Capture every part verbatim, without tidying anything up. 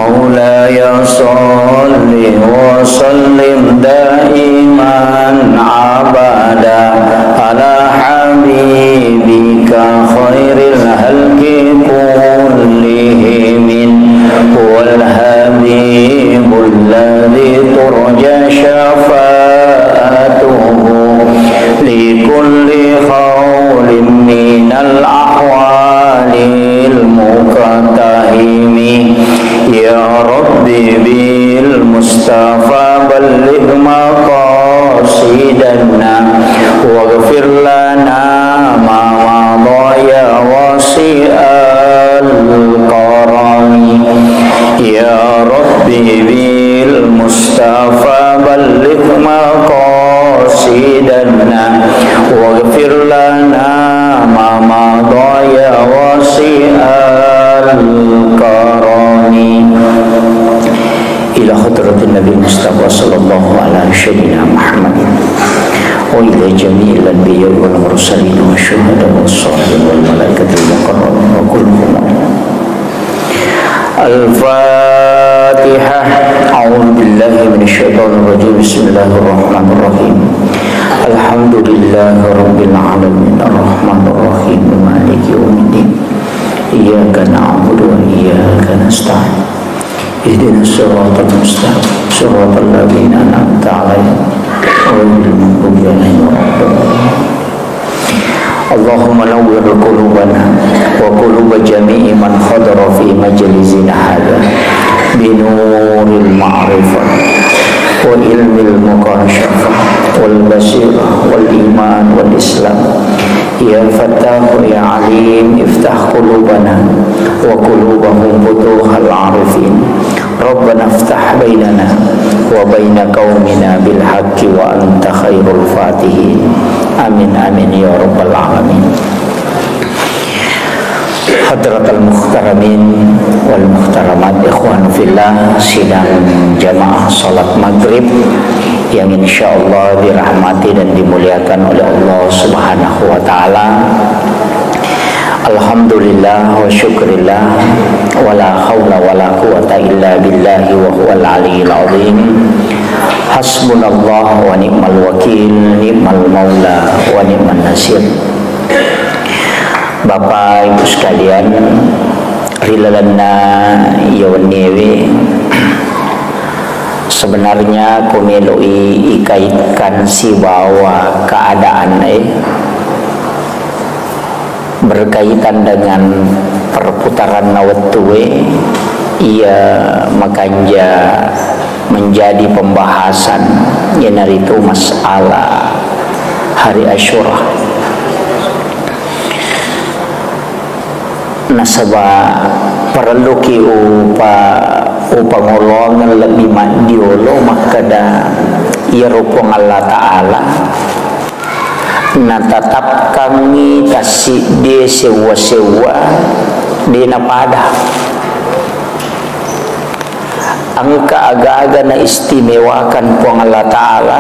مولاي صل وسلم دائما أبدا على حبيبك خير الخلق كلهم. هو الحبيب الذي ترجى شفاعته لكل هول من الأهوال المقتحم. يا رب بالمصطفى بلغ مقاصدنا واغفر لنا ما مضى يا واسع الكرم. يا رب بالمصطفى بلغ مقاصدنا واغفر لنا ما مضى يا واسع الكرم. إلى حضرة النبي المصطفى صلى الله على سيدنا محمد وإلى جميع الأنبياء والمرسلين والشهداء والصالحين والملائكة المقربين وكلهم. الفاتحة. أعوذ بالله من الشيطان الرجيم. بسم الله الرحمن الرحيم. الحمد لله رب العالمين. الرحمن الرحيم. مالك يوم الدين. إياك نعبد وإياك نستعين. اهدنا الصراط المستقيم. صراط الذين أنعمت عليهم غير المغضوب عليهم ولا الضالين. اللهم نور قلوبنا وقلوب جميع من حضر في مجلسنا هذا بنور المعرفة وعلم المكاشفة والبصيرة والإيمان والإسلام. يا فتاح يا عليم، افتح قلوبنا وقلوبهم فتوح العارفين. ربنا افتح بيننا وبين قومنا بالحق وأنت خير الفاتحين. آمين، آمين يا رب العالمين. Hadratal muhtaramin wal muhtaramat, ikhwan fillah, sidang jamaah salat maghrib yang insyaallah dirahmati dan dimuliakan oleh Allah Subhanahu wa taala. Alhamdulillah wa syukurillah, wa la haula wa la quwwata illa billahi wa huwal aliyyil azim. Hasbunallah wa ni'mal wakil, ni'mal maula wa ni'man nasir. Bapak Ibu sekalian, ri lalenna iya wenniewe, sebenarnya ko melo'i ikaitkan sibawa keadaan e, berkaitan dengan perputaranna wettue, iya makanja menjadi pembahasan, iyanaritu masalah hari Asyura. Nasaba parelluki upa-, upangoloangeng lebbi maddiolo makkeda, iyaro Puang Allah Ta'ala natatapkangngi tassiddi sewwa-sewwa de napada. Engka aga-aga naistimewakan Puang Allah Ta'ala,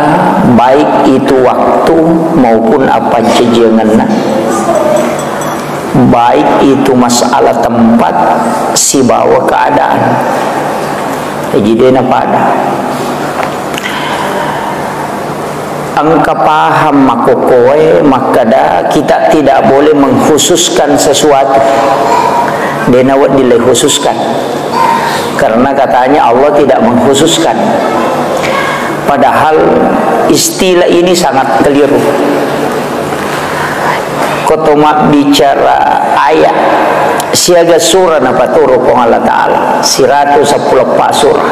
baik itu waktu maupun appancajiangenna, baik itu masalah tempat sibawa keadaan. Jadi, de napada. Engka paham makkokkoe makkeda kita tidak boleh mengkhususkan sesuatu. De nawedding le khususkan. Karena katanya Allah tidak mengkhususkan. Padahal istilah ini sangat keliru. Ko to mabbicara ayat siaga surah napaturu Puang Allah Ta'ala, siratu seppulo eppa surah.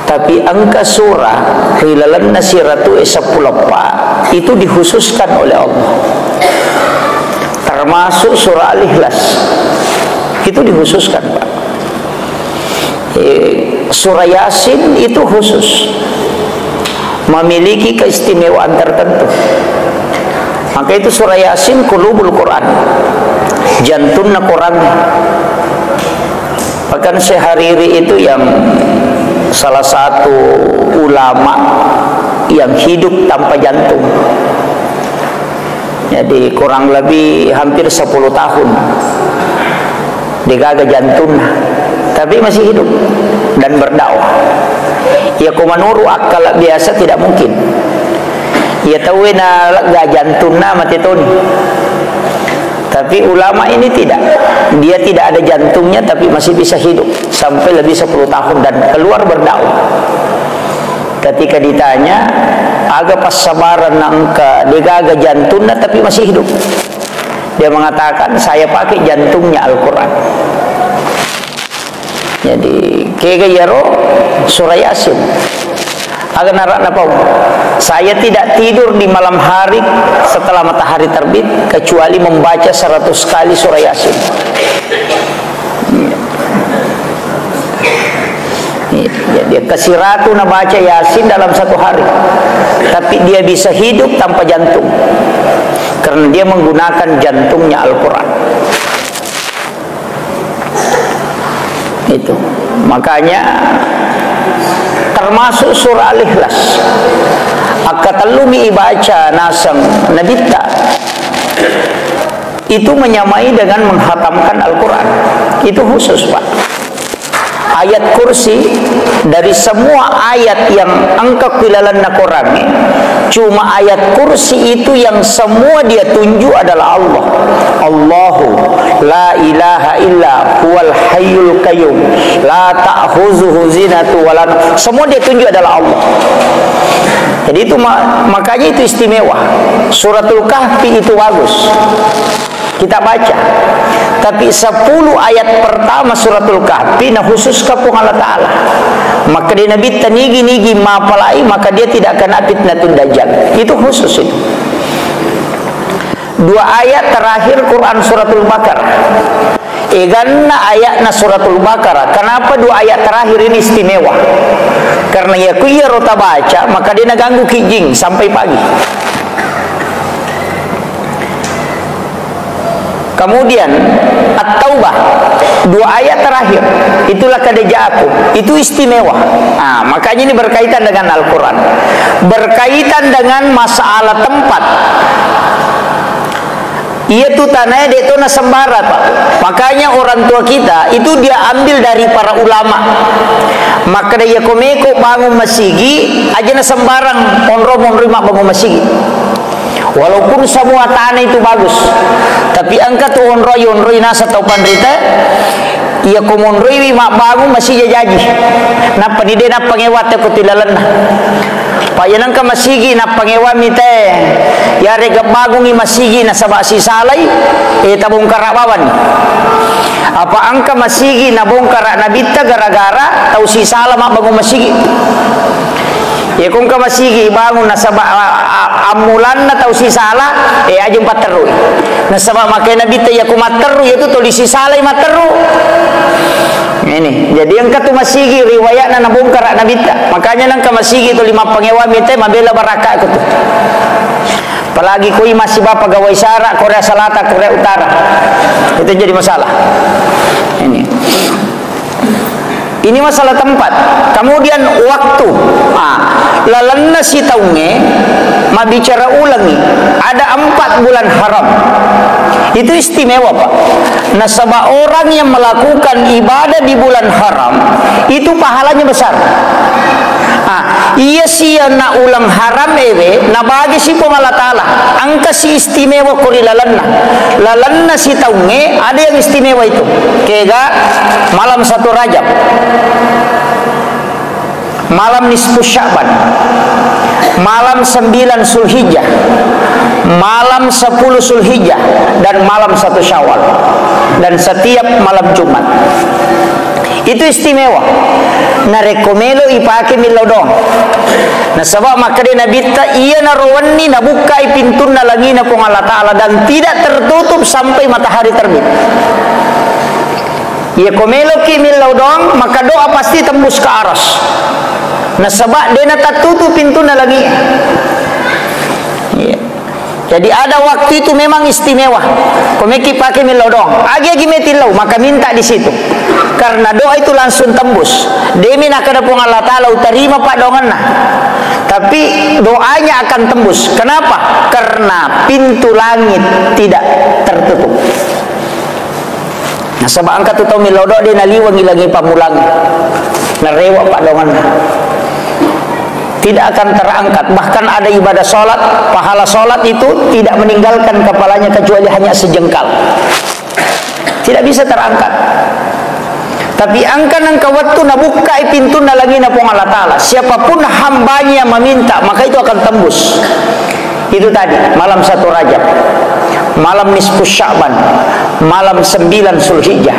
Tapi engka surah ri lalenna siratu e seppulo eppa itu dikhususkan oleh Allah. Termasuk surah Al-Ikhlas. Itu dikhususkan, Pak. Eh, surah Yasin itu khusus. Memiliki keistimewaan tertentu. Maka itu surah Yasin qulubul Quran. Jantunna Quran. Bahkan Syekh Hariri itu yang salah satu ulama yang hidup tanpa jantung. Jadi kurang lebih hampir sepuluh tahun degaga jantunna. Tapi masih hidup dan berdakwah. Iya, ko menurut akal biasa tidak mungkin. Iya, tauwe na lega jantunna mate toni. Tapi ulama ini tidak. Dia tidak ada jantungnya, tapi masih bisa hidup sampai lebih sepuluh tahun dan keluar berdakwah. Ketika ditanya, "Aga passabaran na engka degaga jantunna tapi masih hidup?" Dia mengatakan, "Saya pakai jantungnya Al-Quran." Jadi, kega iyaro surah Yasin. Aga narana pau. "Saya tidak tidur di malam hari setelah matahari terbit kecuali membaca seratus kali surah Yasin." Iya. Iya, dia kasiratu nabaca Yasin dalam satu hari. Tapi dia bisa hidup tanpa jantung. Karena dia menggunakan jantungnya Al-Quran. Itu. Makanya termasuk surah Al-Ikhlas. Akka tellumi ibaca naseng Nabitta. Itu menyamai dengan menghatamkan Al-Quran. Itu khusus, Pak. Ayat kursi, dari semua ayat yang engka ku ilalenna Quran, cuma ayat kursi itu yang semua dia tunjuk adalah Allah. Allahu la ilaha illa huwal hayyul qayyum la ta'khuzuhu sinatu wala, semua dia tunjuk adalah Allah. Jadi itu ma-, makanya itu istimewa. Suratul Kahfi itu bagus. Kita baca. Tapi sepuluh ayat pertama Suratul Kahfi na khusus ka Puang Allah Ta'ala. Maka dia Nabi tanigi-nigi mapalai, maka dia tidak kena fitnatul dajjal. Itu khusus itu. Dua ayat terakhir Quran Suratul Baqarah. Eganna ayatna Suratul Baqarah. Kenapa dua ayat terakhir ini istimewa? Karena ya ku iya rota baca, maka dia naganggu ki jing sampai pagi. Kemudian At-Taubah, dua ayat terakhir, itulah kada ja'akum, itu istimewa. Nah, makanya ini berkaitan dengan Al-Quran, berkaitan dengan masalah tempat. Iya tu tanahnya dek tu nasembara, Pak. Makanya orang tua kita itu dia ambil dari para ulama. Maka dia komeko bangun masigi, aja na sembarang onro monroi mak bangun masigi. Walaupun semua tanah itu bagus, tapi engka tu onroi, onroi nasa tau panrita, iya ko monroiwi mabbangung masigi jaji. Nappa ni de nappa ngewa te ko tilalenna. Pa iya nengka masigi nappa ngewa mi te, yarega bangungi masigi nasaba sisalai, e tabongkara bawani. Apa engka masigi nabongkara nabitta gara-gara tau sisala mabbangung masigi. Iya ko engka masigi ibangun nasaba, a, a, ammulanna tau sisala, e, ajeng patterui. Nasaba makai nabitta iya ko matteru, iya tu toli sisalai matteru. Ini, jadi engka tu masigi riwayatna nabongkara nabitta. Makanya nengka masigi toli mappangewa mite mabela baraka ko tu. Apalagi koi masih bapa gawai sara Korea Selatan, Korea Utara. Itu jadi masalah. Ini. Ini masalah tempat. Kemudian waktu. Ah, lalenna sitaungnge mabbicara ulangi. Ada empat bulan haram. Itu istimewa, Pak. Nasaba orang yang melakukan ibadah di bulan haram itu pahalanya besar. Ah, iya siya na ulang haram ewe, nabagi si Puang Allah Ta'ala. Engka si istimewa ko ri lalenna. Lalenna sitaungnge ada yang istimewa itu. Kega malam satu Rajab, malam nisfu Sya'ban, malam sembilan Zulhijjah, malam sepuluh Zulhijjah, dan malam satu Syawal. Dan setiap malam Jumat. Itu istimewa. Narekko melo ipake millau doang. Nasaba makkeda Nabitta, iyanaro wenni nabukkai pintunna langina Puang Allah Ta'ala dan tidak tertutup sampai matahari terbit. Iya ko meloki millau doang, maka doa pasti tembus ke aras. Nasaba de natattutu pintunna langi. Iya. Jadi ada waktu itu memang istimewa. Ko meki pake millau doang. Agi-agi meti lau, maka minta di situ. Karena doa itu langsung tembus. Demi nakada Puang Allah Ta'ala utarima paddoangenna. Tapi doanya akan tembus. Kenapa? Karena pintu langit tidak tertutup. Saba' engka tu tau millau doa de' naliwengi langi pammulang. Narewa' paddoangenna. Tidak akan terangkat. Bahkan ada ibadah sholat, pahala sholat itu tidak meninggalkan kepalanya kecuali hanya sejengkal. Tidak bisa terangkat. Tapi engka nengka wettu nabukkai pintunna langina Puang Allah Ta'ala. Siapapun hambanya yang meminta, maka itu akan tembus. Itu tadi, malam satu Rajab, malam nisfu Sya'ban, malam sembilan Zulhijjah,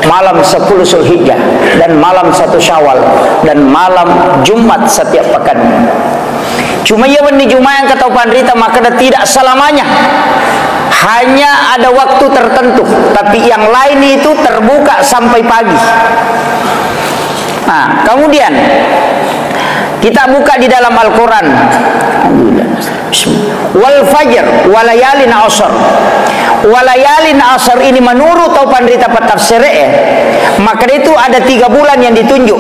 malam sepuluh Zulhijjah, dan malam satu Syawal, dan malam Jumat setiap pekan. Cuma iya wenni Jumat yang kata panrita, maka tidak selamanya. Hanya ada waktu tertentu, tapi yang lain itu terbuka sampai pagi. Nah, kemudian kita buka di dalam Al-Quran. Alhamdulillah. Wal fajr, walayalin asr. Walayalin asr ini menurut tau panrita patafsir, eh, maka itu ada tiga bulan yang ditunjuk.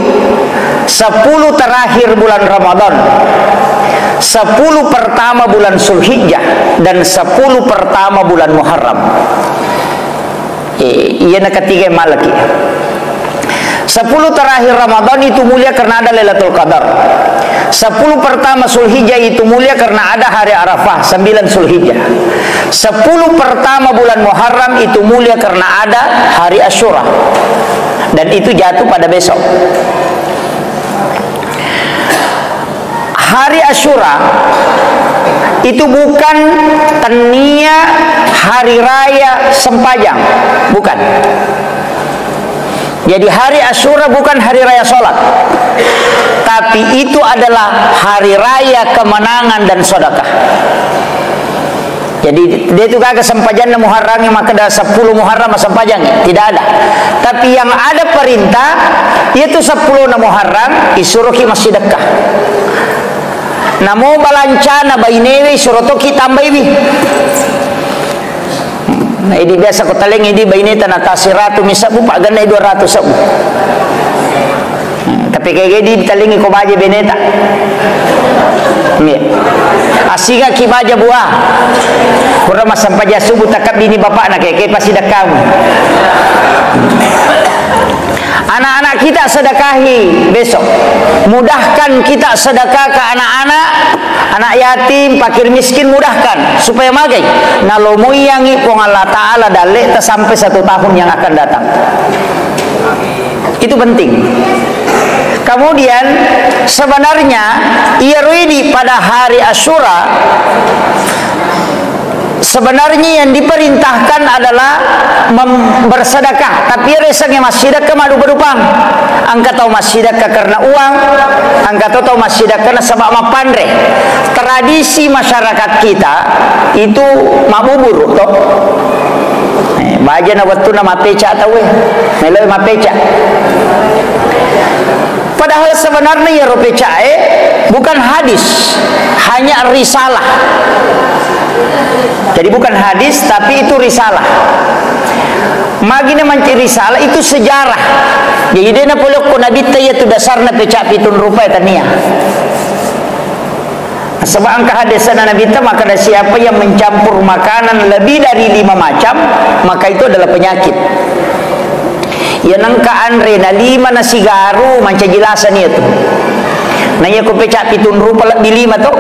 Sepuluh terakhir bulan Ramadan, sepuluh pertama bulan Zulhijjah, dan sepuluh pertama bulan Muharram. Eh, iyana ketiga yang malaki. Sepuluh terakhir Ramadan itu mulia karena ada Lailatul Qadar. Sepuluh pertama Zulhijjah itu mulia karena ada hari Arafah, sembilan Zulhijjah. Sepuluh pertama bulan Muharram itu mulia karena ada hari Asyura. Dan itu jatuh pada besok. Hari Asyura itu bukan tennia hari raya sempajang, bukan. Jadi, hari Asyura bukan hari raya sholat, tapi itu adalah hari raya kemenangan dan sedekah. Jadi, de' tu gaga sempajanna Muharram, makkeda sepuluh Muharram sempajangngi, tidak ada. Tapi yang ada perintah, yaitu sepuluh na Muharram, isuroki massidekka. Namo balancana bainewe, isuro toki tambaiwi. Nah, idi biasa ko talengngi idi baineta na tasiratu mi sebbu, pagennai dua ratus sebbu. Hmm, tapi kaya gedi ditalengngi ko baja beneta. Iya. Asigaki baja buah. Pura massampaja subuh takkabbini bapakna, kaya, kaya pasti dakkamu. Anak-anak kita sedekahi besok. Mudahkan kita sedekah ke anak-anak, anak yatim, fakir miskin, mudahkan supaya magai. Nalomoiyangi Puang Allah Ta'ala dalle'ta sampai satu tahun yang akan datang. Itu penting. Kemudian, sebenarnya, iyaro idi pada hari Asyura, sebenarnya yang diperintahkan adalah mem-, bersedekah, tapi iyaro yasengnge massidekka maddupa-dupang. Engka tau massidekka karena uang, engka to tau massidekka nasaba mappanre. Tradisi masyarakat kita itu mabbuburu to. Eh, baja na wettunna mappeca tauwe, meloi mappeca. Padahal sebenarnya iyaro pecae bukan hadis, hanya risalah. Jadi bukan hadis, tapi itu risalah. Magina manci risalah itu sejarah. Jadi de' napolokko nabitta iyatu dasarna peca pitung rupa, tania. Sebab engka hadisna nabitta, makkeda siapa yang mencampur makanan lebih dari lima macam, maka itu adalah penyakit. Iya nengka anre na lima nasi garu mancaji lasa nia tu. Na iya ko peca pitung rupa lebbi lima to.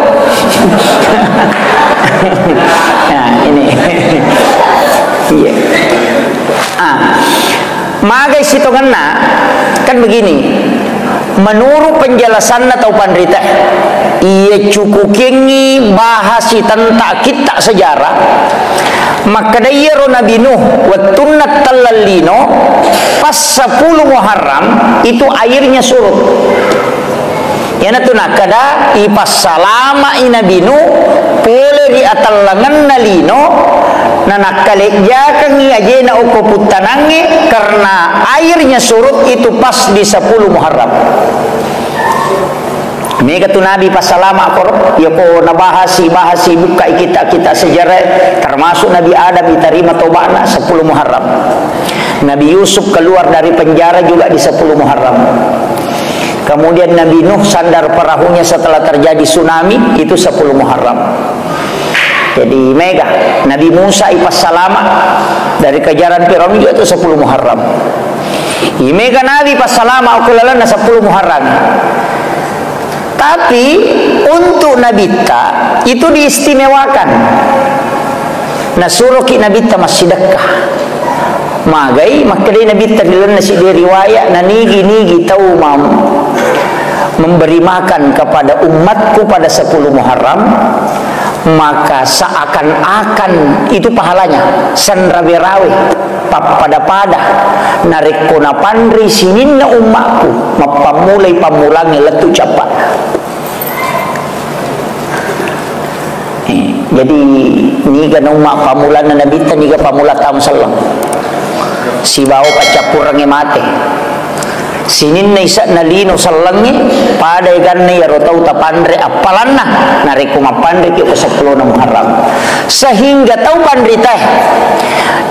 Nah, ini. Iya. Ah. Magai sitongenna, kan begini, menurut penjelasanna tau panrita, iya cukukengngi bahasi tentang kitta sejarah, makkeda iyaro Nabi Nuh, wettunna telleng lino, pas sepuluh Muharram, itu airnya surut. Iyanatu nakkeda, ipassalama'i Nabi Nuh pole ri atellengenna lino, nanakkalejjakengngi ajena okko puttanangnge, karena airnya surut itu pas di sepuluh Muharram. Mega tu Nabi passalama' koro, yako nabahasi, bahasi, bukkai kitta-kitta sejarah, termasuk Nabi Adam diterima tobatna sepuluh Muharram. Nabi Yusuf keluar dari penjara juga di sepuluh Muharram. Kemudian Nabi Nuh sandar perahunya setelah terjadi tsunami, itu sepuluh Muharram. Jadi mega, Nabi Musa ipassalama', Dari kejaran Firaun juga tu sepuluh Muharram. Imega Nabi passalama ko lalenna sepuluh Muharram. Tapi untuk Nabitta itu diistimewakan. Nasuroki Nabitta massidekka. Magai, makkedai Nabitta ri lalenna siddi riwaya, nanigi-nigi tau mam-, memberi makan kepada umatku pada sepuluh Muharram, maka seakan-akan itu pahalanya, sanrawe-rawe, pappada-pada, narekko napanrei sininna ummakku, mappammulai pammulangnge lettu cappa. Eh, jadi, niga na umma pammulanna Nabitta, niga pammula taung selleng. Sibawa paccappurengnge mate. Sininna ise'na lino sellengnge, pada eganna iyaro tau tapanre appalanna, narekko mappanreki ko seppulona Muharram. Sehingga tau panritae,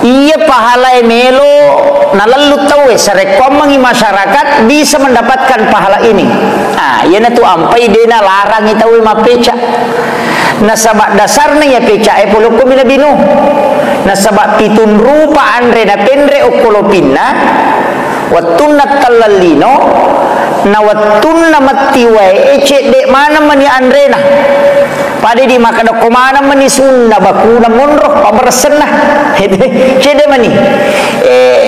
iya pahalae melo nalellu tauwe, sarekkoammengngi masyarakat bisa mendapatkan pahala ini. Ah, iyanatu ampai de nalarangi tauwe mappeca. Nasaba dasarna iya pecae pole okkomi Nabi Nuh. Nasaba pitung rupa anre napenre okko lopinna, wettunna telleng lino, na wettunna metti wae, cedde maneng mani anrena. Pada di makkeda ko maneng mani sunna bakuna monro, pabberessenna. Cedde mani. Eh,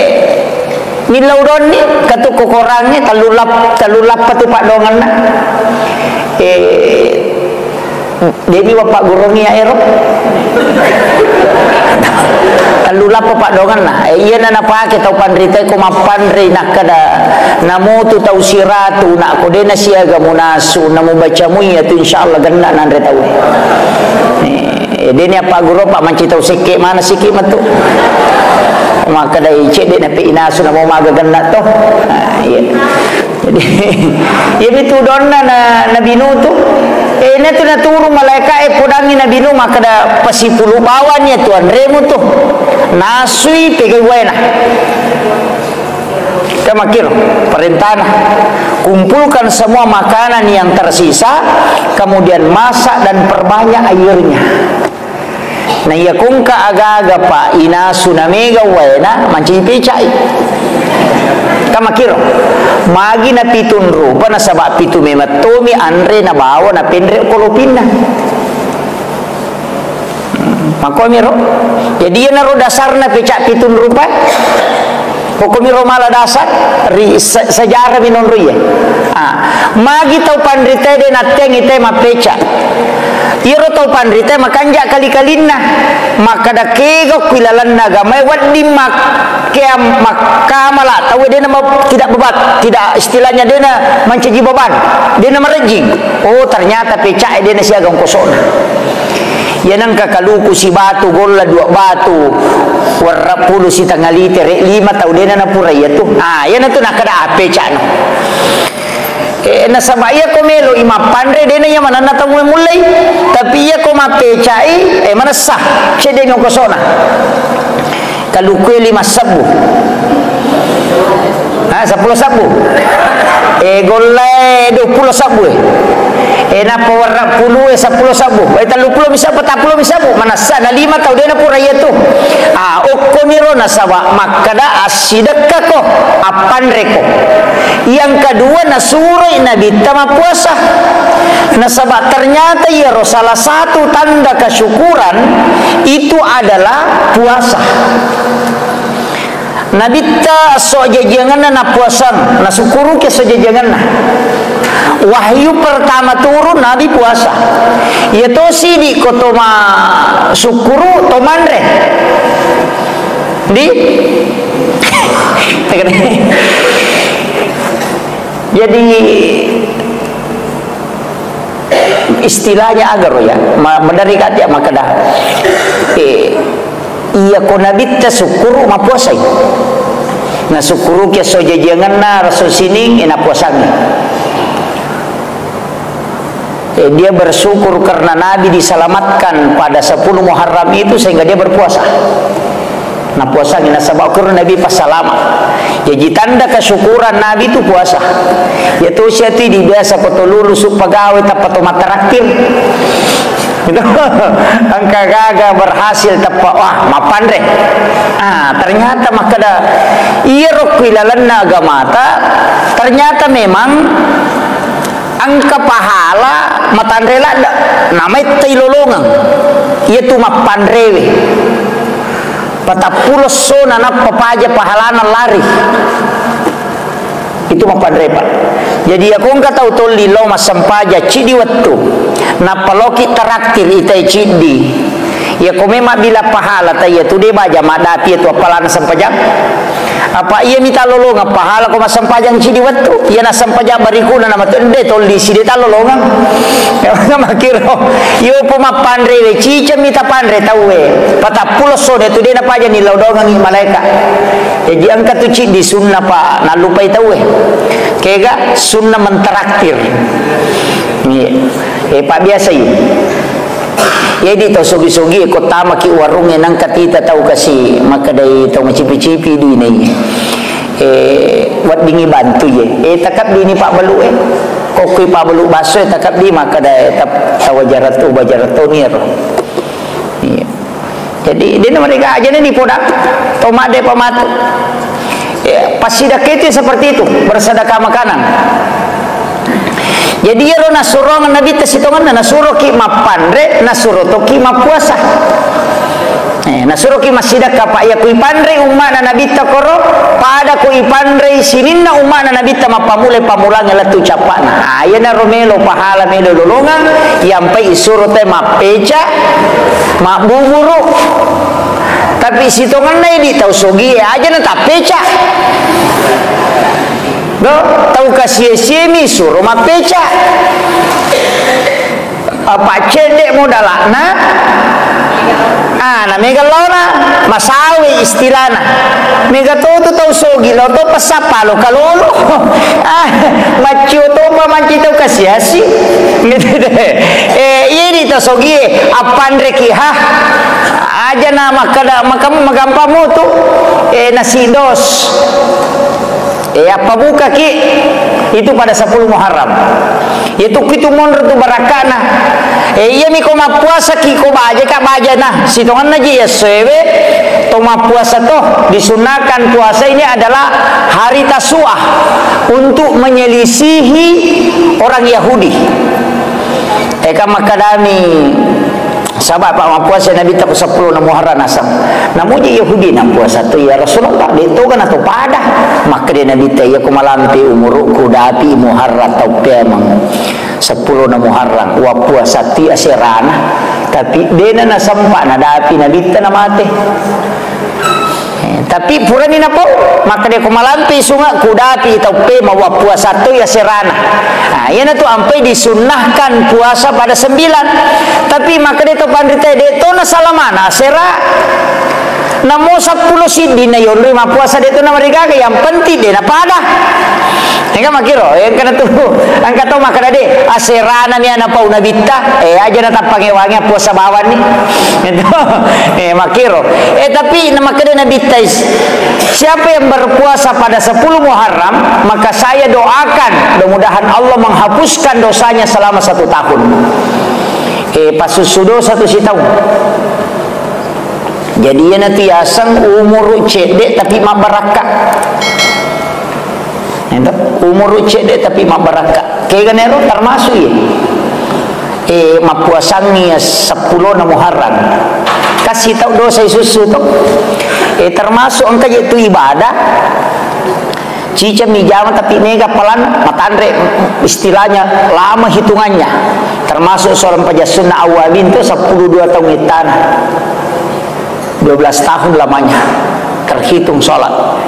millau donni, katu kokorangnge, tellu lap-, tellu lappa tu paddoangenna. Eh, Jadi, Bapak Gurungngi ya ero. Tellu lappa paddoangenna. Eh, iyana napake tau panritae ko mappanrei, nakkeda, namutu tau siratu, nakko de nasiaga munasu, namubaca mui iyatu, insyaallah genna nanre tauwe. Eh, deni apa guru, Pak, manci tau sekke mana siki metu. Makkeda cedde nape inasu namo maga genna to. Ah, iya. Jadi, iyami tu donna na, Nabi Nuh tu. Eh, natu naturung malaikae podangngi Nabi Nuh, makkeda, "Pasipulu bawang iya tu anremu tu. Nasui pegai waena." Kamakiro, perintana. Kumpulkan semua makanan yang tersisa, kemudian masak dan perbanyak airnya. Na iya kongka aga-aga, Pak, inasu namega waena, mancaji pecai. Kamakiro. Magi na pitung rupa, nasaba pitu memettomi anre nabawa napenre ko lopinna. Hmm, makkomiro. Jadi, iyanaro dasarna peca pitung rupa. Pokoknya mala dasar ri se-, sejarah minonro iya. Ah, magi tau panritae de natteangi te mappeca. Iyaro tau panritae makanja kali-kalinna. Makkeda kega ku ilalenna agamae wedding mak-, kea-, makkamala tau de na ma-, tidak bebat, tidak, istilahnya de na mancaji beban, de na marejjing. Oh, ternyata pecae de na siaga ongkosona. Iya nengka kaluku sibatu, golla dua batu, werra pulu sitengnga litere, lima tau dena napura iya tu. Ah, iyana tu nakkeda apecano. Eh, nasaba iya ko melo i mappanre, dena iya manenna tau mullei. Tapi iya ko mappecai, eh, manessa, cedde mi ongkosona. Kalukue lima sebbu. Ha, seppulo sebbu. Eh, gollae dua puluh sebbu, eh. Eh, nappa werra pulu, eh, seppulo sebbu. Eh, tellu puluh mi sebbu, patappulo mi sebbu. Manessa na lima tau dena pura iya tu. Ah, okkoniro nasaba makkeda assidekkako, appanreko. Yang kedua, nasuroi Nabitta mappuasa. Nasaba ternyata iyaro salah satu tanda kesyukuran itu adalah puasa. Nabitta esso jajiangenna napuasang, nasukkuruki esso jajiangenna. Wahyu pertama turun, Nabi puasa. Iya tosi di ko to ma sukkuru, to manre. Di? Jadi, istilahnya agaro ya, ma-, maderri kati makkeda, eh, iya ko Nabitta sukkuru, mapuasai. Nasukkuruki esso jajiangenna, resso sining, eh, napuasangi. Eh, dia bersyukur karena Nabi diselamatkan pada sepuluh Muharram itu sehingga dia berpuasa. Napuasangi nasaba kuro Nabi passalama. Jaji tanda kesyukuran Nabi itu puasa. Iya tosi ati di biasa ko to lulusu pagawe tappa to matteraktir. Engka gaga berhasil teppa, wah, mappanre. Ah, ternyata makkeda, iyaro ku ilalenna agamata, ternyata memang engka pahala matanre ladde, namai tailolongeng. Iyatu mappanrewe. Patappulo essona nappa paja pahalana lari. Itu mappanre, Pak. Jadi, iyako engka tau tolli lao massempajang ciddi wettu, nappa loki traktir itai ciddi. Iyako memang bila pahala, ta iyatu de baja maddapi iyatu appalana sempajang. Apa iya mita lolongeng pahala ko massempajang ciddi wettu? Iya nassempajang barikuna namatu de tolli si de talolongeng. Makkiro, iyo po mappanre we, ciceng mita panre tauwe. Patappulo essona tu de napaja nilodongengi malaeka. Jaji engka tu ciddi sunna, Pak, nallupai tauwe. Kega sunna mentraktir. Iya. Eh, Pak, biasa iya. Jadi tau sogi-sogi ko tamaki warungnge nangka tita tau kasi makkedai tau macipi-cipi dui nai. Eh, weddingi bantu ye. Eh, takabbi ni pabbalu e. Kokkoi pabbalu basso e takabbi makkeda, eh, tap-, tau ajaratto, bajaratto ni ero. Iya. Jadi, dena mereka aja ni poda, to madde pamatu. Ya, passidakkah itu seperti itu, bersedekah makanan. Jadi, iyaro nasurong Nabitta sitongenna, nasuroki mappanre, nasuro toki mappuasa. Eh, nasuroki massidekka, Pak, iya ku ipanrei umma'na Nabitta koro, pada ku ipanrei sininna umma'na Nabitta mappammula pammulangnge lettu cappa'na. Ah, iyanaro melo pahala, melo lolongang, iyampai isuro te mappeca, mabbuburu. Tapi sitongenna idi tau sogie aja na tappeca. Do, tau kasie-siemi suro mappeca. Apa cedde modala'na? Ah, na mega laona, masawe istilana. Mega to tu tau sogi lao to pessappa lo kalolo. Ah, maccio to pa manci tau kasiasi. Gitu deh. Eh, iya di tau sogi, appanreki ha. Aja na makkada, maka-, magampang motu. Eh, nasi dos. Eh, appabukaki itu pada sepuluh Muharram. Itu kitu monro tu barakkana. Eh, iyami ko mappuasaki ko baja ka bajana. Sitongenna ji essoewe to mappuasa to. Disunahkan puasa ini adalah hari Tasu'ah untuk menyelisihi orang Yahudi. Eh, kan makkadami Saba, Pak, mappuasa Nabitta ko seppulo na Muharram naseng. Namuji Yahudi nappuasa tu, "Ya Rasulullah, de toga na to pada." Makkeda Nabitta, "Iya ko malampe umurukku, dapi Muharram tau peameng. Seppulo na Muharram, wappuasa tu aserana." Tapi dena nasempa nadapi Nabitta namate. Eh, tapi purani napau, makkeda ko malampe sunga, kudapi tauppe mawappuasa to ya serana. Nah, iyana tu ampai disunnahkan puasa pada sembilan. Tapi makkeda to panrita, de to na salamana sera. Namo seppulo siddi na yonroi mappuasa de to na marigaga, yang penting de na pada. Engka makkiro, engka na tu, engka to makkeda de, aserana mi ana pau Nabitta, eh, aja na tappangewangi puasa bawanni. Gitu. Eh, makkiro. Eh, tapi na makkeda Nabitta, siapa yang berpuasa pada sepuluh Muharram, maka saya doakan mudah-mudahan Allah menghapuskan dosanya selama satu tahun. Eh, pasussu dosa tu sitaung. Jadi, iyana tu yaseng umuru cedde tapi mabbarakka. Ento, umuru cedde tapi mabbarakka. Kega nero termasuk iya. Eh, mappuasangi ya seppulo na Muharram. Kasi tau dosa isussu to. Eh, termasuk engka je tu ibadah. Ciceng mi jama tapi mega palan matanre, istilahnya lama hitungannya. Termasuk seorang pajassunna awabin tu sepuluh dua tahun ittana. Dua belas tahun lamanya terhitung sholat.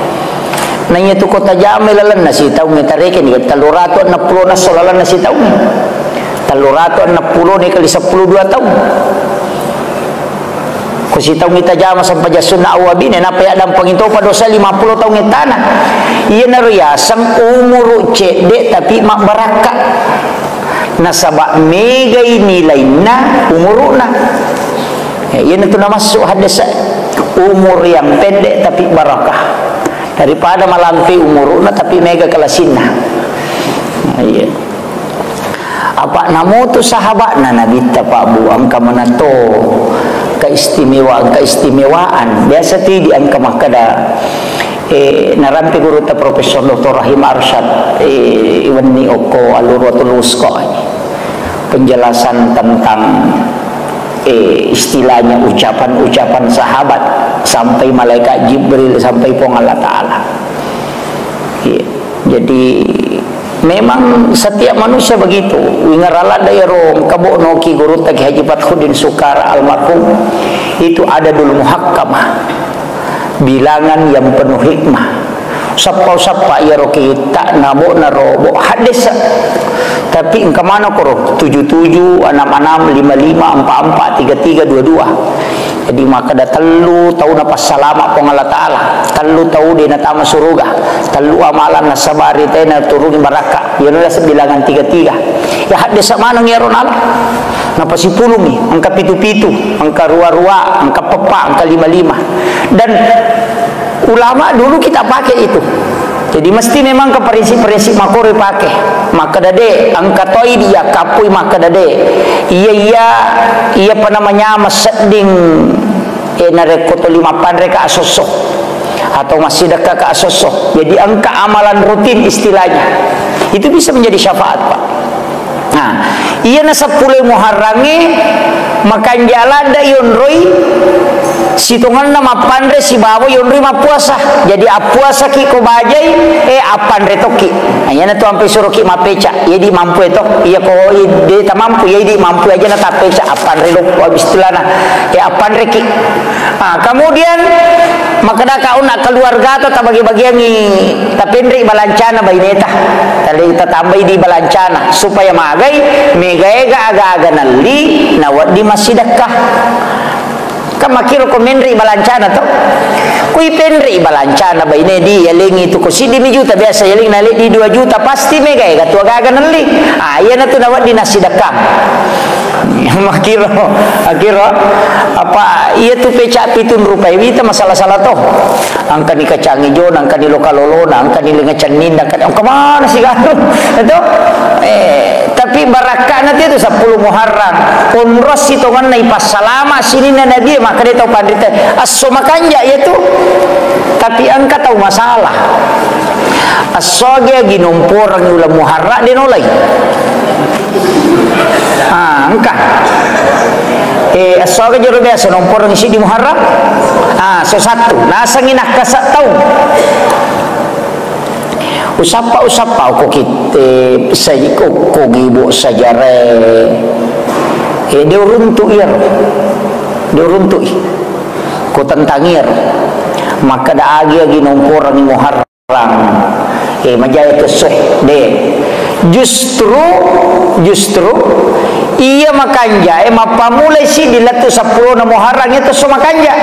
Nah, iya tu kota jama lalenna sitaung tarekeng ni, telluratu enneng pulo na solalanna sitaung. Telluratu enneng pulo ni kali sepuluh dua tahun. Ko sitaung itajama sempajang sunna awabine, nappa yaddampengi topa dosa lima pulo taung ittana. Iyanaro yaseng umuru cedde tapi mabbarakka. Nasaba megai nilainna umuruna. Ya, iyanatu namassu haddese, umur yang pendek tapi barakah. Daripada malampe umuruna tapi mega kalasinna. Nah, iya. Apa namotu sahabatna Nabitta, Pak Bu, engka manato keistimewaan-keistimewaan. Biasa tu di engka makkeda, eh, narampe gurutta Profesor Doktor Rahim Arsyad, eh, wenni okko Al-Urwatul Wusqa, penjelasan tentang, eh, istilahnya ucapan-ucapan sahabat sampai malaikat Jibril, sampai Puang Allah Ta'ala. Iya. Jadi, memang setiap manusia begitu. Wingaralada ero kabo noki gurutta Ki Haji Fathuddin Sukara almarhum, itu adadul muhakkamah, bilangan yang penuh hikmah. Sappa-sappa iyaro kitta nabo naro bo haddesa. Tapi engka mana koro tujuh tujuh, enam enam, lima lima, empat empat, tiga tiga, dua dua. Jadi makkeda tellu tau napassalama Puang Allah Ta'ala, tellu tau de natama suruga, tellu amalan nasabari tena turungi barakka. Iyana bilangan tiga tiga. Ya haddesa maneng iyaro nala. Napasipulumi, engka pitu-pitu, engka rua-rua, engka peppa, engka lima-lima. Dan ulama dulu kita pakai itu. Jadi mesti memang ke prinsip-prinsip makoro pake. Makkeda de, engka toi dia kapui makkeda de. Iya, iya, iya apa namanya, masedding, eh, narekko to lima panre ka asosso atau massidekka ka asosso. Jadi engka amalan rutin istilahnya. Itu bisa menjadi syafaat, Pak. Nah, iyana seppulo Muharrangnge makanja ladde yonroi sitongenna mappanre sibawa yonroi mappuasa. Jadi appuasaki ko bajai, eh, appanre tokki. Nah, iyana tu ampe suroki mappeca. Iya di mampu to. Iya ko de tamampu, iya di mampu aja na tappeca. Appanre lokko abis tulana. Eh, appanreki. Ah, kemudian makkedaka onna keluargata tabagi-bagiangi, tapenrei balancana baineta. Tali tatambai di balancana supaya magai, megaega aga-aga nelli nawedding massidekka. Kan makkiro ko menrei balancana to. Kui penrei balancana baine di yalengi tu ko siddi mi juta biasa yaling nale di dua juta pasti megaega tu aga-aga nelli. Ah, iyana tu nawedding nassidekka. Makkiro, makkiro, apa, iya tu peca pitun rupai wita masalah-salah to. Engkani kacang ijona, engkani loka lolona, engkani lenga cenninna, engkani, engka mana sigaru? Itu? Eh, tapi barakkana tu seppulo Muharram. Onrong sitongenna ipassalama sininna Nabi, makkeda tau panrita, esso makanja iya tu. Tapi engka tau masalah. Esso agi-agi nomporeng uleng Muharram de nolai. Ah, engka. Eh, esso aga jero biasa nomporeng siddi Muharram. Ah, so satu. Nasengi nakkasa taung. Usappa, usappa ko kitte, sai ko, ko gibo sajare. Eh, de uruntu iyaro. De uruntu i. Ko tentang iyaro. Makkeda agi-agi nomporeng Muharram. Eh, majaya tu esso, de. Justru, justru, iya makanja, eh, mappammulai siddi lettu seppulona Muharram, iya tu esso makanja.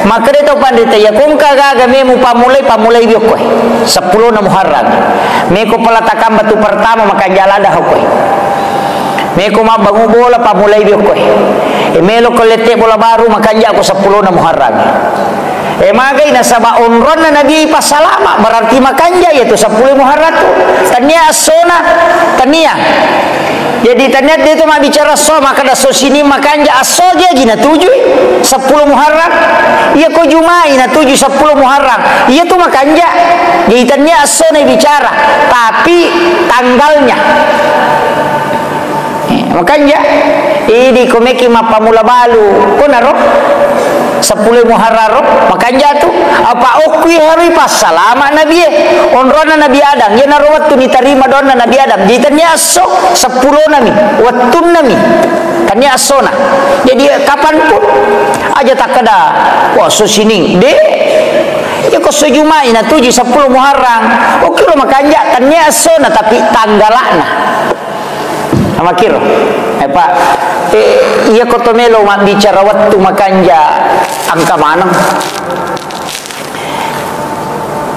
Makkeda tau panrita, iya ko engka gaga me mupammulai, pammulai biokko, eh. Seppulona Muharram. Meko pelatakang batu pertama makanja lada hokko, eh. Meko mabbangu bola, pammulai biokko, eh. Eh, melo ko lette bola baru, makanja ko seppulona Muharram. Eh, magai nasaba onronna Nabi passalama, berarti makanja iya tu seppulo Muharram tu. Tania essona, tania. Jadi tania de tu mabbicara esso, makkeda esso sining makanja esso agi-agi natujui, seppulo Muharram. Iya ko Jumai natujui seppulo Muharram. Iya tu makanja. Jadi tania essona bicara, tapi tanggalnya. Eh, makanja. Idi ko meki mappammula balu, konaro? Seppulo Muharram ro, makanja tu. Apa okkui harui passalama Nabi e. Onronna Nabi Adam, iyanaro wettu nitarima doanna Nabi Adam. Jadi tania esso, seppulona mi, wettunna mi. Tania essona. Jadi kapanpun aja takkeda, wah, esso sining. De. Iya ko esso Jumai natujui seppulo Muharram. Okkiro makanja, tania essona tapi tanggalana. Amakkiro. Eh, Pak, eh, iya ko to melo mabbicara wettu makanja engka maneng.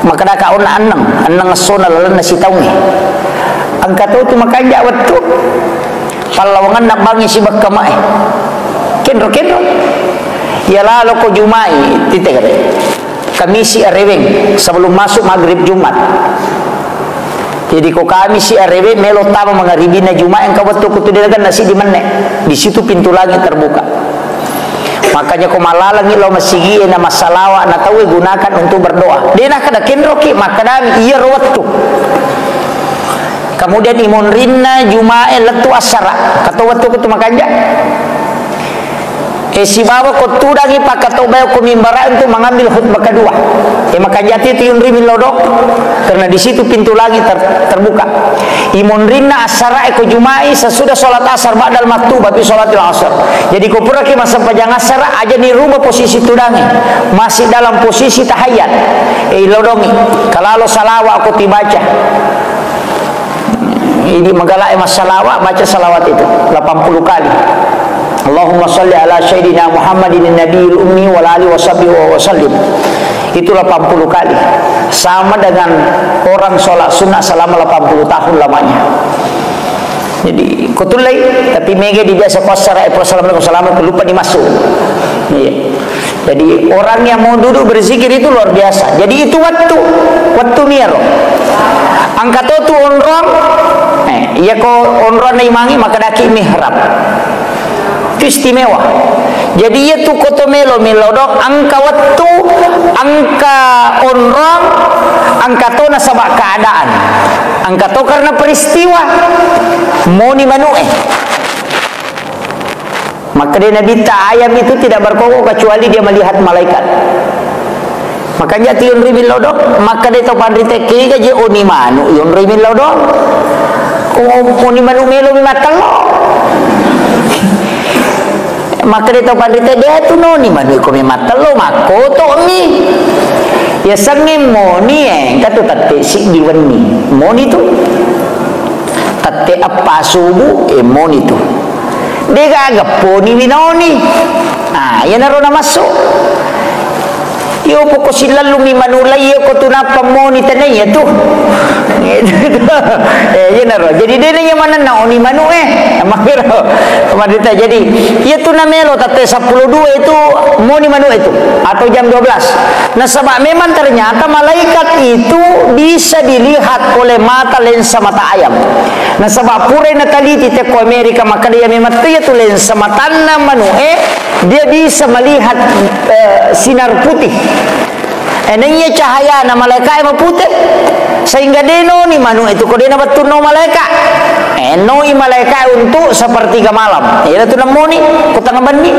Makkedaka onna enneng, enneng essona lalenna sitaungnge. Engka to tu makanja wettu. Pallawangenna bangngi sibekka mae. Kenro-kenro. Iya lalo ko Jumai, titegere. Kamisi areweng sebelum masuk maghrib Jumat. Jadi ko Kamisi arewe melo tama mangaribinna Jumae, engka wettu ko tu de' nagenna siddi menne. Di situ pintu langit terbuka. Makanya ko malalangi lao masigi e na massalawa na tauwe gunakan untuk berdoa. De' nakkeda kenroki, makkedami iyaro wettu. Kemudian imonrinna Jumae lettu assara. Kato wettu ko tu makanja. E, sibawa ko tudangi pakkato bae ko mimbara untuk mengambil khutbah kedua. E, makanja tu yunri millau do, karena di situ pintu langit ter-, terbuka. Imonrinna assara e ko Juma'i sesudah sholat asar, ba'dal maktuba fi sholatil asar. Jadi ko puraki massempajang assara, aja ni rubah posisi tudangi. Masih dalam posisi tahiyat. E, ilodongi. Kalalo salawa ko tibaca. Idi magala e massalawa, baca salawat itu delapan puluh kali. Allahumma salli ala sayyidina Muhammadin nabiyil ummi wa ala alihi wa sahbihi wa sallim. Itu delapan puluh kali. Sama dengan orang sholat sunnah selama delapan puluh tahun lamanya. Jadi, ko tullei, tapi mega di biasa ko assara, eh, assalamualaikum, assalamualaikum, lupa dimasuk. Iya. Jadi, orang yang mau duduk berzikir itu luar biasa. Jadi, itu wettu, wettu miaro. Engka to tu onrong, eh, iya ko onrong na imangi, makkedaki mihrab. Itu istimewa. Jadi, iya tu ko to melo, melo do, engka wettu, engka onrong, engka to nasaba keadaan. Engka to karena peristiwa. Moni manu'e. Makkeda Nabitta, ayam itu tidak berkokok kecuali dia melihat malaikat. Makanja tu yonroi millau do, makkeda tau panrita, kega je oni manu yonroi millau do. Ko oni manu melo mi mattello. Makkeda tau panrita, de tu noni manu ko mi mattello, makkoto mi. Ya sengeng moni, eh, engka tu tette siddi wenni. Moni tu. Tette eppa subu, eh, moni tu. Degaga poni winoni. Ah, iyanaro namassu. Iyo poko sillallu mi manu lai, iyo ko tu nappa moni tenai iya tu. Eh, iyanaro. Jadi dena iya manenna oni manu, eh. Makiro. Madita. Jadi, iya tu namelo tette seppulo dua itu moni manu itu atau jam dua belas. Nasaba memang ternyata malaikat itu bisa dilihat oleh mata lensa mata ayam. Nasaba purai nataliti te ko Amerika, makkeda iya memang tu iya tu lensa matanna manu'e, dia bisa melihat, eh, sinar putih. Eh, naiya cahayana malaika'e mapute, sehingga de noni manu'e tu ko de nabattunno malaika. Eh, noi malaika untuk sepertiga malam. Iya tu namoni ko tengah benni.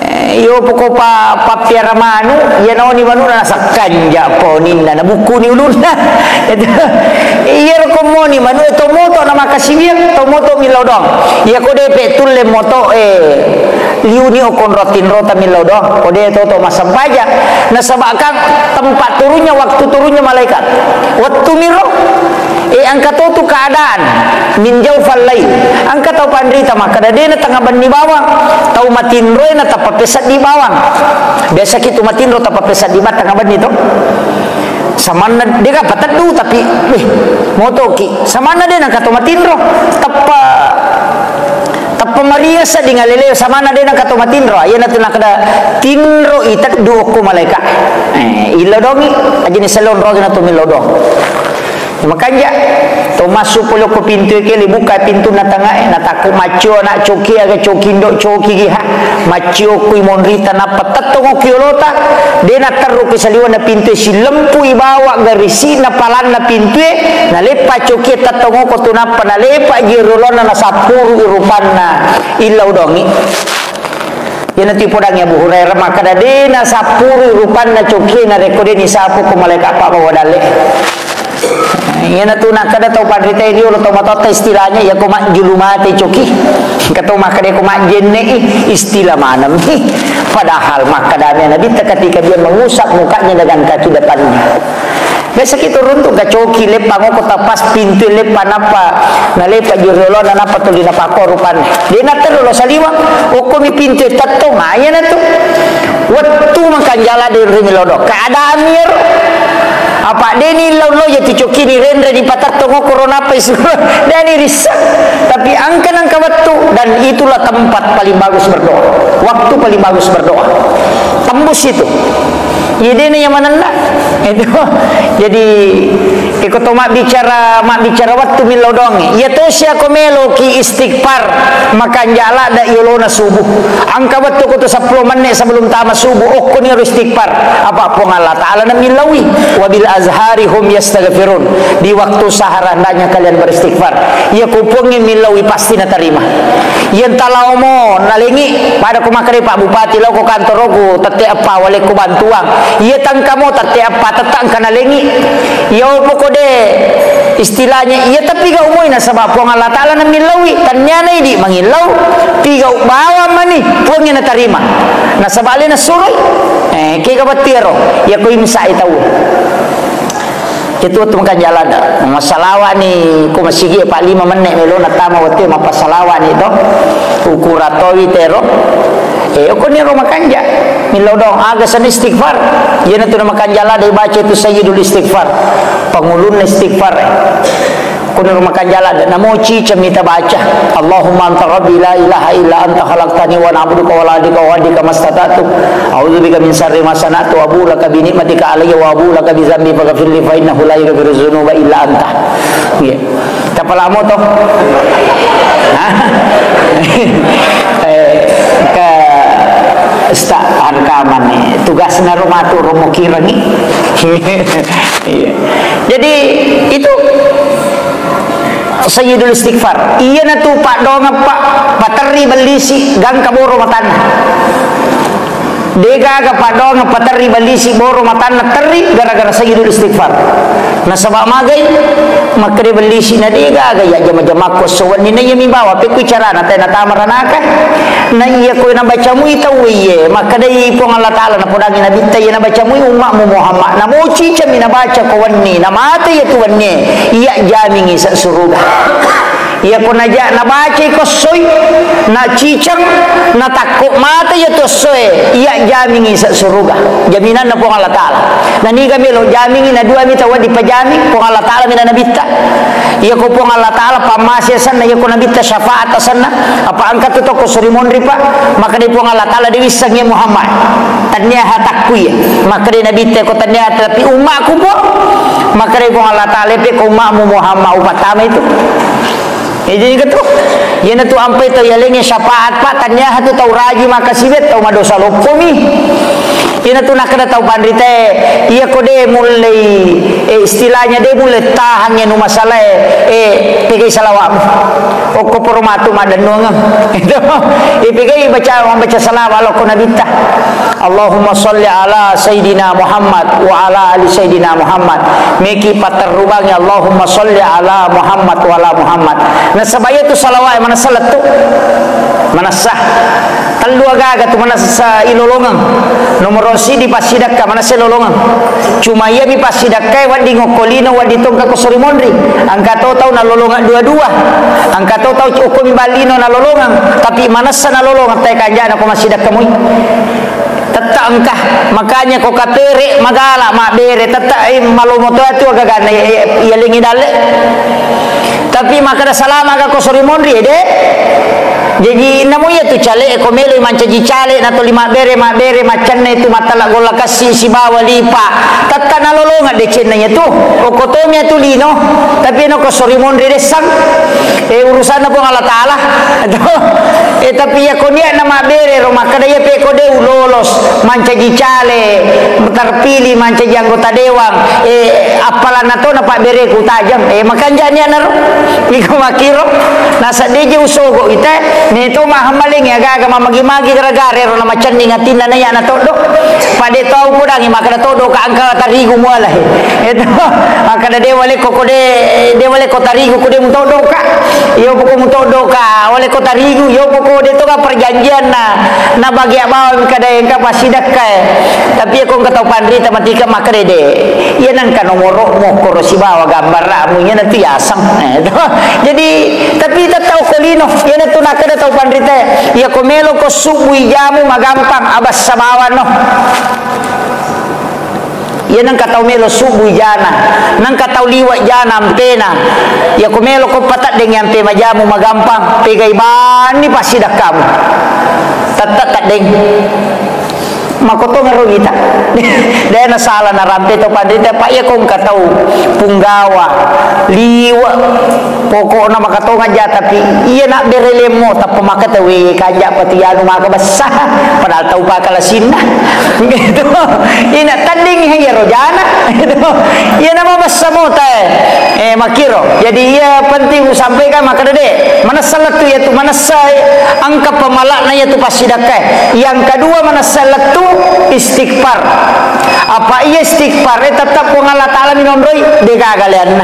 Eh, iyo poko pa-, pappiara manu, iya naoni manu'na nasakkanja poninna, nabukkuni ulunna. Itu, iyaro ko moni manu, eh, to moto na makasiwiang, to moto millau doang. Iya ko depe tulle moto, eh, liuni okko onrong tinrota millau doang. Ko de toto massempajang. Nasaba kan tempat turunnya, waktu turunnya malaikat. Wettu miro. Eh, engka to tu keadaan min jaufal lail. Engka tau panrita makkeda, de na tengnga benni bawang. Tau matinroe na tappa peseddi bawang. Biasa ki tu matinro tappa peseddi bawang tengnga benni to. Samanna de ga pateddu tapi, weh, motoki. Samanna de na engka to matinro. Tappa, tappa maria sedding alele, samanna de na engka to matinro. Iyana tu nakkeda tinro i teddu okko malaika. Eh, ilodongi, ajini selonrogi na tu milodong. Makanja, to massu pole ko pintu e kele, buka pintunna tengnga e, natakko maccio anak coki aga coki indo coki giha. Maccio kui monrita nappa tettong okki olota, de natterru ki saliwenna pintu e, silempui bawa garisi na palanna pintu e, naleppa coki e tettong oko tu nappa nalepa ji riolona nasappuru rupanna illau dongi. Iyanatu ipodangi Abu Hurairah makkeda, de nasappuru rupanna cokie narekko de nisapu ko malaika pabbawa dalle. Iyanatu nakkeda tau panritae riolo tau matoatta istilahnya, iya ko majjulu mate coki. Engka to makkeda ko majjenne i, istilah maneng mi. Padahal makkedami Nabitta ketika dia mengusap mukanya dengan kaki depannya. Biasa kita runtuk ka coki, leppang oko tapas pintu, leppa nappa, nalepa juri olona nappa tuli napakko rupanna. De natteru lo saliweng, okkomi pintu tetto, mayana tu. Wettu makanjala de rimi lodo. Keadaan mir. Apa de ni lo lo ya tu coki ni renre di patatto ngoko ro nappa isu. De ni rissa. Tapi angka nangka wettu, dan itulah tempat paling bagus berdoa. Waktu paling bagus berdoa. Tembus itu. Iya, dena iya manenna. Itu. Jadi, iko to mabbicara, mabbicara wettu millau doangnge. Iya tosi ako meloki istighfar, makanja' ladde' yolona subuh. Engka wettu ko to seppulo menit sebelum tama subuh, okkoniro istighfar. Apa Puang Allah Ta'ala na millaui. Wa bil azhari hum yastaghfirun. Di waktu sahar hendaknya kalian beristighfar. Iya ko Puangnge millaui pasti natarima. Iyenta laomo nalengi, pada ko makkeda Pak Bupati, lao ko kantoroku, tette eppa walekko bantuang. Iya tangkamo tette eppa, tette engka nalengi. Iya opo ko de, istilahnya, iya tapi ga umoi nasaba Puang Allah Ta'ala na millaui, tannia na idi mangillau, tiga bawang mani, Puangnge natarima. Nasaba alena suroi. Eh, kega battiaro, iya ko imsa i tau. Itu wettu makanja' ladde'. Massalawa' ni ko masigi, Pak, lima menit melo natama wettu mappasalawa' ni to. Ukura towi tero. Eh, okkoniro makanja'. Millau doang, aga senna istighfar. Iyanatu na makanja' ladde' baca itu sayyidul istighfar. Pangulunna istighfar, eh. Okkoniro makanja' ladde'. Namo ciceng mita baca. Allahumma anta rabbi la ilaha illa anta khalaqtani wa ana abduka wa la adika wa adika mastata'tu. A'udzubika min syarri ma sana'tu, abu'u laka bi ni'matika alayya wa abu'u laka bi dzambi faghfirli fa innahu la yaghfiru dzunuba illa anta. Iya. Tapalamo to? Hah? Eh, ke sta rekaman ni. Tugasna ro matu ro mukirengi. Iya. Jadi itu Sayyidul Istighfar. Iyanatu paddoangeng, Pak, paterri bellisi gangka boro matanna. Degaga paddoangeng paterri bellisi boro matanna terri gara-gara Sayyidul Istighfar. Nasaba magai, makkeda bellisi na degaga iya jama-jamakku esso wenni na iyami bawa pekku carana tena tama ranaka. Na iya ko nabaca mui tau iye, makkedai Puang Allah Ta'ala napodangi Nabitta iya nabaca mui ummakmu Muhammad. Namoci cami nabaca ko wenni, namate iya tu wenni, iya jamingi sa suruga. Iya ko naja-, nabacai ko essoi, naciceng, natakko mate iya tu essoe, iya jamingi sa suruga. Jaminanna Puang Allah Ta'ala. Naniga melo jamingi, na dua mi tau dipajaming, Puang Allah Ta'ala mi na Nabitta. Iya ko Puang Allah Ta'ala pammase asenna, iya ko Nabitta syafaat asenna, apa engka tu toko suri monri, Pak, maka di Puang Allah Ta'ala diwisseng iya Muhammad. Tannia hatakku iya. Maka di Nabitta ko tannia, tapi ummakku, Puang. Maka di Puang Allah Ta'ala pe ko ummakmu Muhammad upatama itu. Eh, jadi ketu, iyanatu ampai tau yalengnge syafaat, Pak, tannia hatu tau raji maka siwet tau madosa loppomi. Iyanatu nakkeda tau panritae, iya ko de mullei, eh, istilahnya de mulle tahangnge nu masalae, eh, pegai salawatmu. Okko poro matu maddennuangeng. Itu, eh, pegai baca, membaca salawat lokko Nabitta. Allahumma salli ala Sayyidina Muhammad wa ala ali Sayyidina Muhammad. Meki paterrubangi Allahumma salli ala Muhammad wa ala Muhammad. Nasaba iyatu salawat manessa lettu. Manessa. Tellu agaga tu manessa ilolongeng. Nomoro sidi passidakka manessa ilolongeng. Cuma iyami passidakkae wedding okko lino, wedding tongka ko sori monri. Engka to tau nalolongeng dua-dua. Engka to tau okkomi ballino nalolongeng. Tapi manessa nalolongeng tae kanjana ko massidakka mui. Tetta engka, makanya ko kapere magala mabbere, tetta, eh, malomo toa tu agaganna, eh, eh, yalengngi dalle. Tapi makkeda salama ga ko sori monri, eh, de. Jaji namo iya tu cale, ko melo mancaji cale, na toli mabbere, mabbere, macenne tu mattala golla kassi sibawa lipa. Tetta nalolongeng decenna iya tu. Okko tomi iya tu lino, tapi no ko sori monri dessang. Eh, urusanna Puang Allah Ta'ala. Eh, tapi iya ko niatna mabbere ro, makkeda iya pe ko de ulolos, mancaji cale, terpilih, mancaji anggota dewan, eh, appalanna to na pabbereku tajang, eh, makanja niatna ro. Iko makkiro, nasaddeje usogo ita, ne to mahammaling aga-aga mamagi-magi gara-gara ro na macenning atinna na iya na toddo. Pade tau podangi makkeda toddo ka engka tarigu muala. Itu, makkeda de wale ko ko de, de wale ko tarigu ko de mutoddoka. Iyo poko mutoddoka, wale ko tarigu, iyo poko de toga perjanjian na, na bagia bawang kada engka pasidakka. Tapi ko engka tau panrita matika makkeda de. Iya nangka nomoro mo koro sibawa gambarmu iya nanti asang. Eh, itu. Jadi, tapi tetap ko lino, iya nanti nakkeda tau panrita. Iya ko melo ko subui jamu magampang abassa bawang no. Iya nengka tau melo subbu jana, nengka tau liwa jana ampena. Iya ko melo ko pataddengi ampe majamu magampang, pegai bani passidakkamu. Tette taddeng. Makotongero wita. De' nasala narampe to panrita, pa iya ko engka tau punggawa, liwe', pokokna makatonga ja, tapi iya nabbere lemmo, tappa maka tau e kanja pati anu maka bessa, padahal tau pakalasinna. Gitu. Ina tanding iya rojana. Gitu. Iya nama bessa mota e. Eh, makiro. Jadi iya penting usampaikan maka dede. Manessa lettu iya tu, manessa engka pamalakna iya tu passidakka e. Yang kedua manessa lettu istighfar. Apa iya istighfar, eh, tetap Puang Allah Ta'ala minonroi, degaga leanna.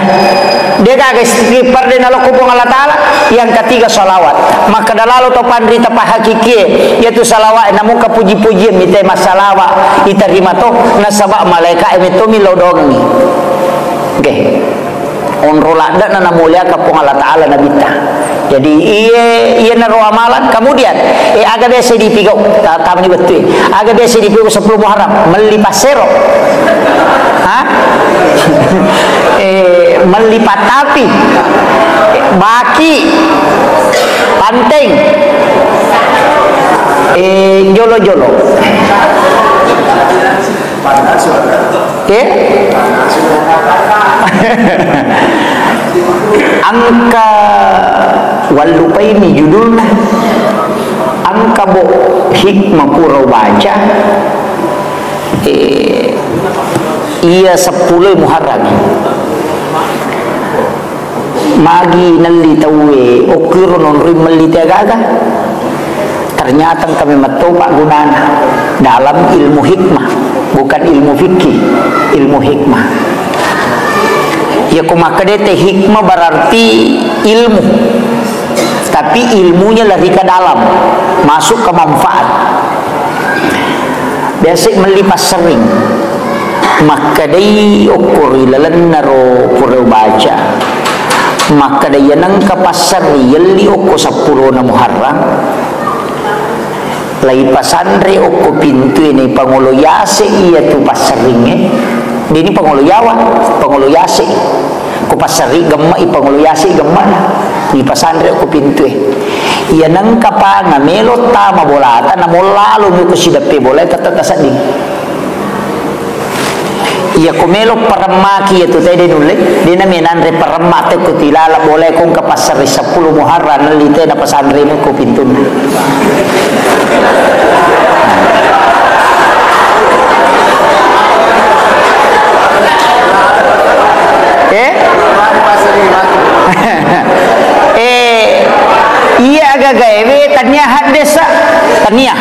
Degaga istighfar de nalokko Puang Allah Ta'ala. Yang ketiga salawat. Makkeda lalo to panrita pahakikie, iya tu salawat, namuka puji-pujian mite massalawa, iterima to, nasaba malaika e metto mi lodongi. Oke. Onro ladde'na namuliakan Puang Allah Ta'ala Nabitta. Jadi, iye, iye naro amalan. Kemudian, eh, aga biasa dipigau, ta-, tamani bettui. Aga biasa dipigau sepuluh Muharram, melli passero. Hah? Eh, melli pattapi. Eh, baki. Panteng. Eh, jolo-jolo. Eh? Engka, wallupaini judulna. Engka bo hikmah pura ubaca. Eh, iya seppulo Muharram. Magi nelli tauwe, okkiro nonroi melli te agaga? Ternyata engka memang to paggunana dalam ilmu hikmah, bukan ilmu fikih, ilmu hikmah. Iya ko makkeda te hikmah berarti ilmu, tapi ilmunya lari ke dalam, masuk ke manfaat. Biasa melli passerring. Makkedai okko ri lalenna ro pura ubaca. Makkeda iya nengka passerri yelli okko seppulona Muharram. Laipasanre okko pintue naipangolo yase iya tu passerringnge. Deni pangolo yawa, pangolo yase. Ko passerri gemme' i, pangolo yase i gemme' na. Ipasanre ko pintue. Iya nengka panga melo tama bolata, namollalo mi ko sideppe bolae tette tasedding. Iya ko melo paremmaki iya tu tede nulle, dena menanre paremma te ko tilala bolae ko engka passerri seppulo Muharram nelli te napasanre mi ko pintunna. Eh? Eh, iya agagaewe tania haddesa, tania.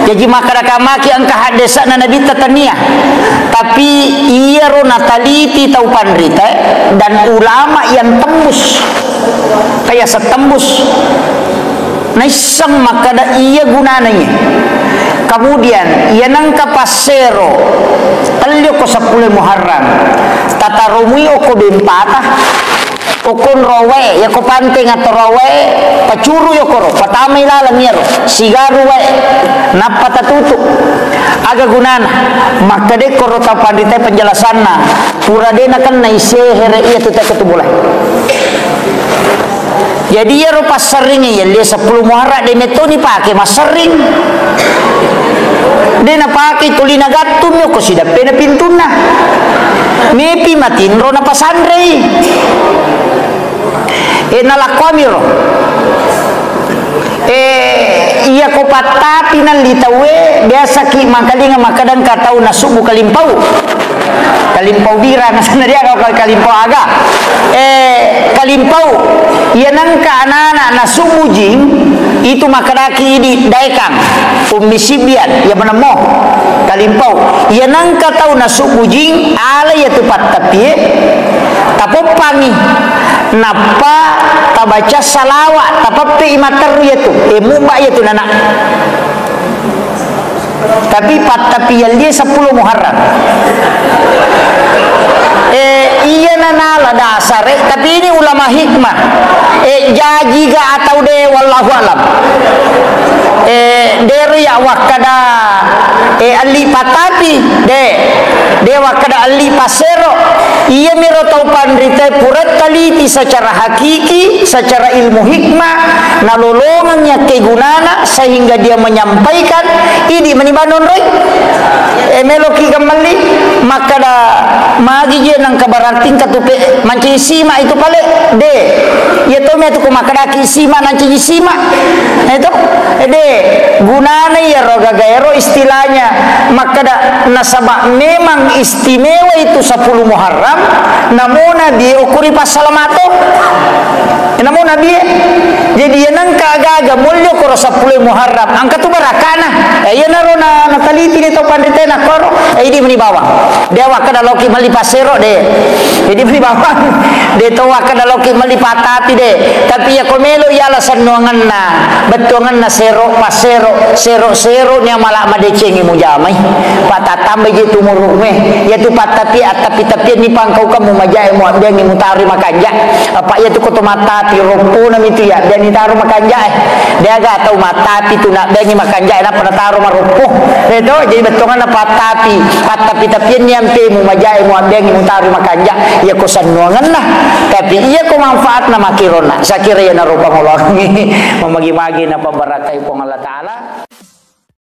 Jaji makkadaka maki engka haddesa na Nabitta tania. Tapi iyaro nataliti tau panrita dan ulama yang tembus. Kayak setembus. Naisseng makkeda iya gunana iye. Kemudian, iya nengka passero, telli okko seppulo Muharram, tataromui okko bempata, okko rowae, yako panteng atau rowae, pacuru yokoro, patamai laleng iyaro, sigaru wae, nappa tatutu. Aga gunana? Makkeda koro tau panrita penjelasanna, pura de nakennai sehere iya tu teke tu bola. Jadi iyaro passerring yelli seppulo Muharram de metto ni pake masserring. De napake tuli nagattung ko sideppena pintunna. Mepi matinro napasanrei. E nalakkoamiro. E iya ko pattapi nalli tauwe biasaki makalinga makadang ka tau nasubbu kalimpau. Kalimpau birang, sana dia kau kalimpau aga. Eh, kalimpau. Iya nengka anak-anak nasubbu jing, itu makadaki idi daekang. Ummi sibian, iya menemmo. Kalimpau. Iya nengka tau nasubbu jing, ala iya tu pattapie, tapoppangi. Nappa tabaca salawat, tapeppe imaterru iya tu. Eh, muba iya tu nana. Tapi pattapi yellie seppulo Muharram. Eh, iya nanala dasare, tapi ini ulama hikmah. Eh, jajiga atau de, wallahu alam. Eh, dero ya wakkada, eh, alli pattapi, de. Dewa kada alli pasero. Iyamiro tau panrita pura taliti secara hakiki, secara ilmu hikmah, nalolongengngi akkegunana sehingga dia menyampaikan, idi meni banonroi. E, meloki gamelli makkada, magi je nangka berarti engka tu pe mancaji sima itu pale? De. Iya to me tu ko makkadaki sima nancaji sima. Itu de. Gunana iyaro gaga ero istilahnya makkada nasaba memang istimewa itu sepuluh Muharram, namo Nabi okuri passalamato. Namo Nabi, jadi iya nangka gaga mulio koro sepuluh Muharram, angka tu barakana. E, iyanaro na, nataliti de tau panritena koro, e, idi meni bawang. De wakkada loki melli pasero de. Idi meni bawang. De to wakkada loki melli patati de. Tapi iya ko melo iyala sennuangenna, bettuangenna sero, pasero, sero, sero ni amala madecengi mujamai. Patatambai je tu muru'mu e. Iya tu pattapi, attapi-tapian ni pangkau kamu majae mu abbiangi mutari makanja. Apa iya tu ko to mattapi roppona mitu ya, abbiangi taro makanja e. De aga tau mattapi tu nabbengi makanja, nappa nataro maroppo. Eto, jadi bettuanganna pattapi, pattapi-tapianni ampemu, majae muabbengi mutaro makanja. Iya ko sannuangenna. Tapi iya ko manfaatna makironna. Sakira iya naro pangoloangngi. Mamagi-magi napabarakai Puang Allah Ta'ala.